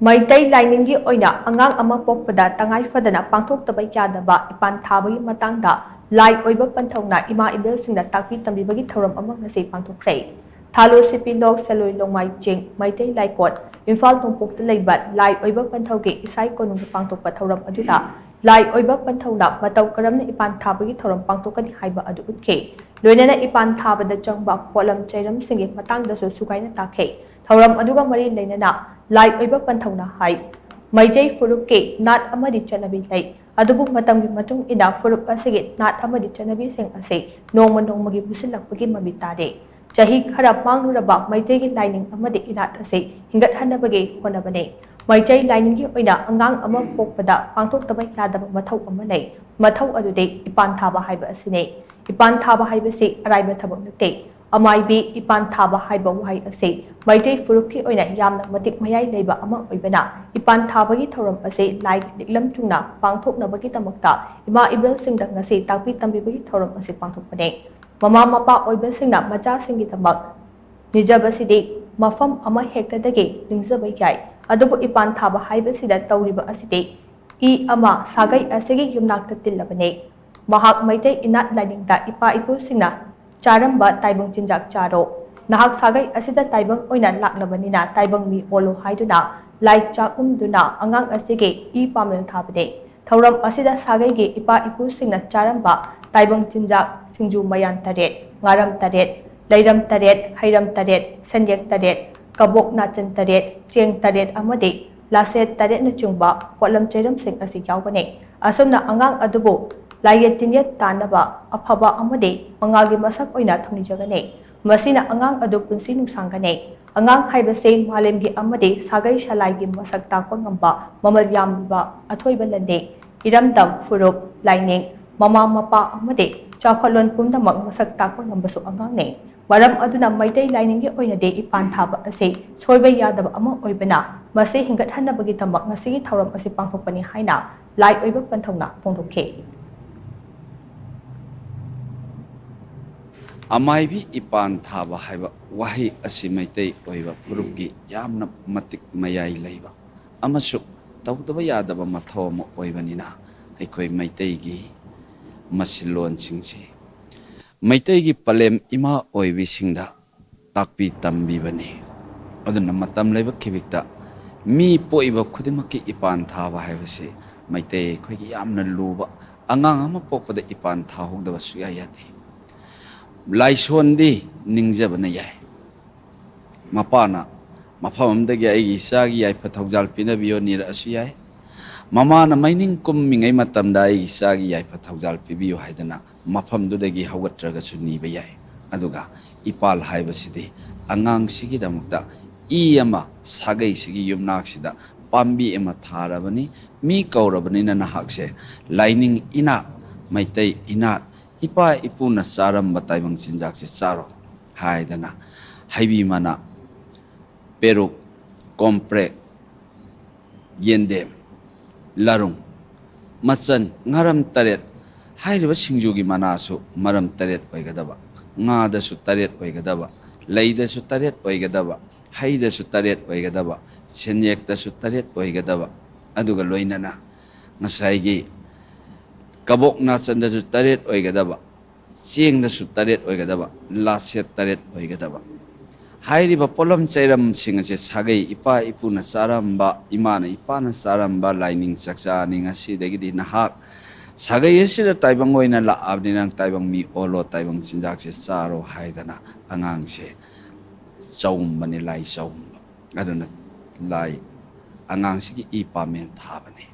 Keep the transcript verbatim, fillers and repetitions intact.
ꯃꯩꯇꯩ ꯂꯥꯏꯅꯤꯡꯒꯤ ꯑꯣꯏꯅ ꯑꯉꯥꯡ ꯑꯃ ꯄꯣꯛꯄꯗ ꯇꯉꯥꯏ ꯐꯗꯅ ꯄꯥꯡꯊꯣꯛꯇꯕ ꯌꯥꯗꯕ ꯏꯄꯥꯟ ꯊꯥꯕꯒꯤ ꯃꯇꯥꯡꯗ ꯂꯥꯏ ꯑꯣꯏꯕ ꯄꯟꯊꯧꯅ ꯏꯃꯥ ꯏꯕꯦꯜꯁꯤꯡꯗ ꯇꯥꯛꯄꯤ ꯇꯝꯕꯤꯕꯒꯤ ꯊꯧꯔꯝ ꯑꯃ ꯉꯁꯤ ꯄꯥꯡꯊꯣꯛꯈ꯭ꯔꯦ꯫ ꯊꯥꯂꯣ ꯁꯤꯄꯤꯂꯣꯛ ꯁꯦꯂꯣꯏ ꯂꯣꯡꯃꯥꯏ ꯆꯤꯡ ꯃꯩꯇꯩ ꯂꯥꯏꯀꯣꯠ ꯏꯝꯐꯥꯜ ꯅꯣꯡꯄꯣꯛꯇ ꯂꯩꯕ ꯂꯥꯏ ꯑꯣꯏꯕ ꯄꯟꯊꯧꯒꯤ ꯏꯁꯥꯏ ꯀꯣꯅꯨꯡꯗ ꯄꯥꯡꯊꯣꯛꯄ ꯊꯧꯔꯝ ꯑꯗꯨꯗ ꯂꯥꯏ ꯑꯣꯏꯕ ꯄꯟꯊꯧꯅ ꯃꯇꯧ ꯀꯔꯝꯅ ꯏꯄꯥꯟ ꯊꯥꯕꯒꯤ ꯊꯧꯔꯝ ꯄꯥꯡꯊꯣꯛꯀꯅꯤ ꯍꯥꯏꯕ ꯑꯗꯨ ꯎꯠꯈꯤ꯫ ꯂꯣꯏꯅꯅ ꯏꯄꯥꯟ ꯊꯥꯕꯗ ꯆꯪꯕ ꯄꯣꯠꯂꯝ ꯆꯩꯔꯝꯁꯤꯡꯒꯤ ꯃꯇꯥꯡꯗꯁꯨ ꯁꯨꯒꯥꯏꯅ ꯇꯥꯛꯈꯤ꯫ ꯊꯧꯔꯝ ꯑꯗꯨꯒ ꯃꯔꯤ ꯂꯩꯅꯅ ꯂꯥꯏ ꯑꯣꯏꯕ ꯄꯟꯊꯧꯅ ꯍꯥꯏ, ꯃꯩꯇꯩ ꯐꯨꯔꯨꯞꯀꯤ ꯅꯥꯠ ꯑꯃꯗꯤ ꯆꯠꯅꯕꯤ ꯂꯩ, ꯑꯗꯨꯕꯨ ꯃꯇꯝꯒꯤ ꯃꯇꯨꯡ ꯏꯟꯅ ꯐꯨꯔꯨꯞ ꯑꯁꯤꯒꯤ ꯅꯥꯠ ꯑꯃꯗꯤ ꯆꯠꯅꯕꯤꯁꯤꯡ ꯑꯁꯤ ꯅꯣꯡꯃ ꯅꯣꯡꯃꯒꯤ ꯃꯨꯁꯤꯜꯂꯛꯄꯒꯤ ꯃꯃꯤ ꯇꯥꯔꯦ꯫ ꯆꯍꯤ ꯈꯔ ꯃꯥꯡꯂꯨꯔꯕ ꯃꯩꯇꯩꯒꯤ ꯂꯥꯏꯅꯤꯡ ꯑꯃꯗꯤ ꯏꯅꯥꯠ ꯑꯁꯤ ꯍꯤꯡꯒꯠꯍꯟꯅꯕꯒꯤ ꯍꯣꯠꯅꯕꯅꯤ꯫ ꯃꯩꯇꯩ ꯂꯥꯏꯅꯤꯡꯒꯤ ꯑꯣꯏꯅ ꯑꯉꯥꯡ ꯑꯃ ꯄꯣꯛꯄꯗ ꯄꯥꯡꯊꯣꯛꯇꯕ ꯌꯥꯗꯕ ꯃꯊꯧ ꯑꯃ ꯂꯩ꯫ ꯃꯊꯧ ꯑꯗꯨꯗꯤ ꯏꯄꯥꯟ ꯊꯥꯕ ꯍꯥꯏꯕ ꯑꯁꯤꯅꯤ꯫ ꯏꯄꯥꯟ ꯊꯥꯕ ꯍꯥꯏꯕꯁꯤ ꯑꯔꯥꯏꯕ ꯊꯕꯛ ꯅꯠꯇꯦ꯫ ꯑꯃꯥꯏꯕꯤ ꯏꯄꯥꯟ ꯊꯥꯕ ꯍꯥꯏꯕ ꯋꯥꯍꯩ ꯑꯁꯤ ꯃꯩꯇꯩ ꯐꯨꯔꯨꯞꯀꯤ ꯑꯣꯏꯅ ꯌꯥꯝꯅ ꯃꯇꯤꯛ ꯃꯌꯥꯏ ꯂꯩꯕ ꯑꯃ ꯑꯣꯏꯕꯅ, ꯏꯄꯥꯟ ꯊꯥꯕꯒꯤ ꯊꯧꯔꯝ ꯑꯁꯤ ꯂꯥꯏꯒꯤ ꯂꯤꯛꯂꯝ ꯆꯨꯝꯅ ꯄꯥꯡꯊꯣꯛꯅꯕꯒꯤꯗꯃꯛꯇ ꯏꯃꯥ ꯏꯕꯦꯜꯁꯤꯡꯗ ꯉꯁꯤ ꯇꯥꯛꯄꯤ ꯇꯝꯕꯤꯕꯒꯤ ꯊꯧꯔꯝ ꯑꯁꯤ ꯄꯥꯡꯊꯣꯛꯄꯅꯤ꯫ ꯃꯃꯥ ꯃꯄꯥ ꯑꯣꯏꯕꯁꯤꯡꯅ ꯃꯆꯥꯁꯤꯡꯒꯤꯗꯃꯛ ꯅꯤꯖꯕꯁꯤꯗꯤ ꯃꯐꯝ ꯑꯃ ꯍꯦꯛꯇꯗꯒꯤ ꯅꯤꯡꯖꯕ ꯌꯥꯏ, ꯑꯗꯨꯕꯨ ꯏꯄꯥꯟ ꯊꯥꯕ ꯍꯥꯏꯕꯁꯤꯗ ꯇꯧꯔꯤꯕ ꯑꯁꯤꯗꯤ ꯏ ꯑꯃ ꯁꯥꯒꯩ ꯑꯁꯤꯒꯤ ꯌꯨꯝꯅꯥꯛꯇ ꯇꯤꯜꯂꯕꯅꯤ꯫ ꯃꯍꯥꯛ ꯃꯩꯇꯩ ꯏꯅꯥꯠ ꯂꯥꯏꯅꯤꯡꯗ ꯏꯄꯥ ꯏꯄꯨꯁꯤꯡꯅ ꯆꯥꯔꯝꯕ ꯇꯥꯏꯕꯪ ꯆꯤꯟꯖꯥꯛ ꯆꯥꯔꯣ, ꯅꯍꯥꯛ ꯁꯥꯒꯩ ꯑꯁꯤꯗ ꯇꯥꯏꯕꯪ ꯑꯣꯏꯅ ꯂꯥꯛꯂꯕꯅꯤꯅ ꯇꯥꯏꯕꯪ ꯃꯤ ꯑꯣꯜꯂꯣ ꯍꯥꯏꯗꯨꯅ ꯂꯥꯏ ꯆꯥꯛꯎꯝꯗꯨꯅ ꯑꯉꯥꯡ ꯑꯁꯤꯒꯤ ꯏ ꯄꯥꯝꯃꯦꯜ ꯊꯥꯕꯅꯤ꯫ ꯊꯧꯔꯝ ꯑꯁꯤꯗ ꯁꯥꯒꯩꯒꯤ ꯏꯄꯥ ꯏꯄꯨꯁꯤꯡꯅ ꯆꯥꯔꯝꯕ ꯇꯥꯏꯕꯪ ꯆꯤꯟꯖꯥꯛ ꯁꯤꯡꯖꯨ ꯃꯌꯥꯟ ꯇꯔꯦꯠ, ꯉꯥꯔꯝ ꯇꯔꯦꯠ, ꯂꯩꯔꯝ ꯇꯔꯦꯠ, ꯍꯩꯔꯝ ꯇꯔꯦꯠ, ꯁꯦꯟꯌꯦꯛ ꯇꯔꯦꯠ, ꯀꯕꯣꯛ ꯅꯥꯆꯟ ꯇꯔꯦꯠ, ꯆꯦꯡ ꯇꯔꯦꯠ ꯑꯃꯗꯤ ꯂꯥꯁꯦꯠ ꯇꯔꯦꯠꯅꯆꯤꯡꯕ ꯄꯣꯠꯂꯝ ꯆꯩꯔꯝꯁꯤꯡ ꯑꯁꯤ ꯌꯥꯎꯒꯅꯤ꯫ ꯑꯁꯨꯝꯅ ꯑꯉꯥꯡ ꯑꯗꯨꯕꯨ ꯂꯥꯏꯌꯦꯠ ꯇꯤꯟꯌꯦꯠ ꯇꯥꯟꯅꯕ ꯑꯐꯕ ꯑꯃꯗꯤ ꯃꯉꯥꯜꯒꯤ ꯃꯁꯛ ꯑꯣꯏꯅ ꯊꯧꯅꯤꯖꯒꯅꯤ꯫ ꯃꯁꯤꯅ ꯑꯉꯥꯡ ꯑꯗꯨ ꯄꯨꯟꯁꯤ ꯅꯨꯡꯁꯥꯡꯒꯅꯤ꯫ ꯑꯉꯥꯡ ꯍꯥꯏꯕꯁꯤ ꯃꯥꯂꯦꯝꯒꯤ ꯑꯃꯗꯤ ꯁꯥꯒꯩ ꯁꯂꯥꯏꯒꯤ ꯃꯁꯛ ꯇꯥꯛꯄ ꯉꯝꯕ ꯃꯃꯜ ꯌꯥꯝꯂꯕ ꯑꯊꯣꯏꯕ ꯂꯟꯅꯤ꯫ ꯏꯔꯝꯗꯝ, ꯐꯨꯔꯨꯞ, ꯂꯥꯏꯅꯤꯡ, ꯃꯃꯥ ꯃꯄꯥ ꯑꯃꯗꯤ ꯆꯥꯎꯈꯠꯂꯣꯟ ꯄꯨꯝꯅꯃꯛ ꯃꯁꯛ ꯇꯥꯛꯄ ꯉꯝꯕꯁꯨ ꯑꯉꯥꯡꯅꯤ꯫ ꯃꯔꯝ ꯑꯗꯨꯅ ꯃꯩꯇꯩ ꯂꯥꯏꯅꯤꯡꯒꯤ ꯑꯣꯏꯅꯗꯤ ꯏꯄꯥꯟ ꯊꯥꯕ ꯑꯁꯤ ꯁꯣꯏꯕ ꯌꯥꯗꯕ ꯑꯃ ꯑꯣꯏꯕꯅ, ꯃꯁꯤ ꯍꯤꯡꯒꯠꯍꯟꯅꯕꯒꯤꯗꯃꯛ ꯉꯁꯤꯒꯤ ꯊꯧꯔꯝ ꯑꯁꯤ ꯄꯥꯡꯊꯣꯛꯄꯅꯤ ꯍꯥꯏꯅ ꯂꯥꯏ ꯑꯣꯏꯕ ꯄꯟꯊꯧꯅ ꯐꯣꯡꯗꯣꯛꯈꯤ꯫ ꯑꯃꯥꯏꯕꯤ ꯏꯄꯥꯟ ꯊꯥꯕ ꯍꯥꯏꯕ ꯋꯥꯍꯩ ꯑꯁꯤ ꯃꯩꯇꯩ ꯑꯣꯏꯕ ꯐꯨꯔꯨꯞꯀꯤ ꯌꯥꯝꯅ ꯃꯇꯤꯛ ꯃꯌꯥꯏ ꯂꯩꯕ ꯑꯃꯁꯨ ꯇꯧꯗꯕ ꯌꯥꯗꯕ ꯃꯊꯧ ꯑꯃ ꯑꯣꯏꯕꯅꯤꯅ, ꯑꯩꯈꯣꯏ ꯃꯩꯇꯩꯒꯤ ꯃꯁꯤꯂꯣꯟꯁꯤꯡꯁꯤ ꯃꯩꯇꯩꯒꯤ ꯄꯂꯦꯝ ꯏꯃꯥ ꯑꯣꯏꯕꯤꯁꯤꯡꯗ ꯇꯥꯛꯄꯤ ꯇꯝꯕꯤꯕꯅꯤ꯫ ꯑꯗꯨꯅ ꯃꯇꯝ ꯂꯩꯕ ꯈꯤꯕꯤꯛꯇ ꯃꯤ ꯄꯣꯛꯏꯕ ꯈꯨꯗꯤꯡꯃꯛꯀꯤ ꯏꯄꯥꯟ ꯊꯥꯕ ꯍꯥꯏꯕꯁꯤ ꯃꯩꯇꯩ ꯑꯩꯈꯣꯏꯒꯤ ꯌꯥꯝꯅ ꯂꯨꯕ, ꯑꯉꯥꯡ ꯑꯃ ꯄꯣꯛꯄꯗ ꯏꯄꯥꯟ ꯊꯥꯍꯧꯗꯕ ꯁꯨꯛꯌꯥ ꯌꯥꯗꯦ꯫ ꯂꯥꯏꯁꯣꯟꯗꯤ ꯅꯤꯡꯖꯕꯅ ꯌꯥꯏ꯫ ꯃꯄꯥꯅ ꯃꯐꯝ ꯑꯃꯗꯒꯤ ꯑꯩꯒꯤ ꯏꯆꯥꯒꯤ ꯌꯥꯏꯐ ꯊꯧꯖꯥꯜ ꯄꯤꯅꯕꯤꯌꯣ ꯅꯤꯔꯛꯑꯁꯨ ꯌꯥꯏ꯫ ꯃꯃꯥꯅ ꯃꯩꯅꯤꯡ ꯀꯨꯝꯃꯤꯉꯩ ꯃꯇꯝꯗ ꯑꯩꯒꯤ ꯏꯆꯥꯒꯤ ꯌꯥꯏꯐ ꯊꯧꯖꯥꯜ ꯄꯤꯕꯤꯌꯨ ꯍꯥꯏꯗꯅ ꯃꯐꯝꯗꯨꯗꯒꯤ ꯍꯧꯒꯠꯇ꯭ꯔꯒꯁꯨ ꯅꯤꯕ ꯌꯥꯏ꯫ ꯑꯗꯨꯒ ꯏꯄꯥꯜ ꯍꯥꯏꯕꯁꯤꯗꯤ ꯑꯉꯥꯡꯁꯤꯒꯤꯗꯃꯛꯇ ꯏ ꯑꯃ ꯁꯥꯒꯩꯁꯤꯒꯤ ꯌꯨꯝꯅꯥꯛꯁꯤꯗ ꯄꯥꯝꯕꯤ ꯑꯃ ꯊꯥꯔꯕꯅꯤ, ꯃꯤ ꯀꯧꯔꯕꯅꯤꯅ ꯅꯍꯥꯛꯁꯦ ꯂꯥꯏꯅꯤꯡ ꯏꯅꯥꯠ, ꯃꯩꯇꯩ ꯏꯅꯥꯠ, ꯏꯄꯥ ꯏꯄꯨꯅ ꯆꯥꯔꯝꯕ ꯇꯥꯏꯕꯪ ꯆꯤꯟꯖꯥꯛꯁꯦ ꯆꯥꯔꯣ ꯍꯥꯏꯗꯅ ꯍꯩꯕꯤ ꯃꯅꯥ, ꯄꯦꯔꯨꯛ, ꯀꯣꯝꯄ꯭ꯔꯦꯛ, ꯌꯦꯟꯗꯦꯝ, ꯂꯔꯨꯡ, ꯃꯆꯟ, ꯉꯥꯔꯝ ꯇꯔꯦꯠ, ꯍꯥꯏꯔꯤꯕ ꯁꯤꯡꯖꯨꯒꯤ ꯃꯅꯥꯁꯨ ꯃꯔꯝ ꯇꯔꯦꯠ ꯑꯣꯏꯒꯗꯕ, ꯉꯥꯗꯁꯨ ꯇꯔꯦꯠ ꯑꯣꯏꯒꯗꯕ, ꯂꯩꯗꯁꯨ ꯇꯔꯦꯠ ꯑꯣꯏꯒꯗꯕ, ꯍꯩꯗꯁꯨ ꯇꯔꯦꯠ ꯑꯣꯏꯒꯗꯕ, ꯁꯦꯟꯌꯦꯛꯇꯁꯨ ꯇꯔꯦꯠ ꯑꯣꯏꯒꯗꯕ, ꯑꯗꯨꯒ ꯂꯣꯏꯅꯅ ꯉꯁꯥꯏꯒꯤ ꯀꯕꯣꯛ ꯅꯥꯆꯟꯗꯁꯨ ꯇꯔꯦꯠ ꯑꯣꯏꯒꯗꯕ, ꯆꯦꯡꯗꯁꯨ ꯇꯔꯦꯠ ꯑꯣꯏꯒꯗꯕ, ꯂꯥꯁꯦꯠ ꯇꯔꯦꯠ ꯑꯣꯏꯒꯗꯕ꯫ ꯍꯥꯏꯔꯤꯕ ꯄꯣꯠꯂꯝ ꯆꯩꯔꯝꯁꯤꯡ ꯑꯁꯦ ꯁꯥꯒꯩ ꯏꯄꯥ ꯏꯄꯨꯅ ꯆꯥꯔꯝꯕ, ꯏꯃꯥꯅ ꯏꯄꯥꯅ ꯆꯥꯔꯝꯕ ꯂꯥꯏꯅꯤꯡ ꯆꯥꯛꯆꯥꯅꯤ꯫ ꯉꯁꯤꯗꯒꯤꯗꯤ ꯅꯍꯥꯛ ꯁꯥꯒꯩ ꯑꯁꯤꯗ ꯇꯥꯏꯕꯪ ꯑꯣꯏꯅ ꯂꯥꯛꯑꯕꯅꯤ, ꯅꯪ ꯇꯥꯏꯕꯪ ꯃꯤ ꯑꯣꯜꯂꯣ, ꯇꯥꯏꯕꯪ ꯆꯤꯟꯖꯥꯛꯁꯦ ꯆꯥꯔꯣ ꯍꯥꯏꯗꯅ ꯑꯉꯥꯡꯁꯦ ꯆꯥꯎꯝꯕꯅꯤ, ꯂꯥꯏ ꯆꯥꯎꯝꯕ꯫ ꯑꯗꯨꯅ ꯂꯥꯏ ꯑꯉꯥꯡꯁꯤꯒꯤ ꯏ ꯄꯥꯝꯃꯦꯅ ꯊꯥꯕꯅꯤ꯫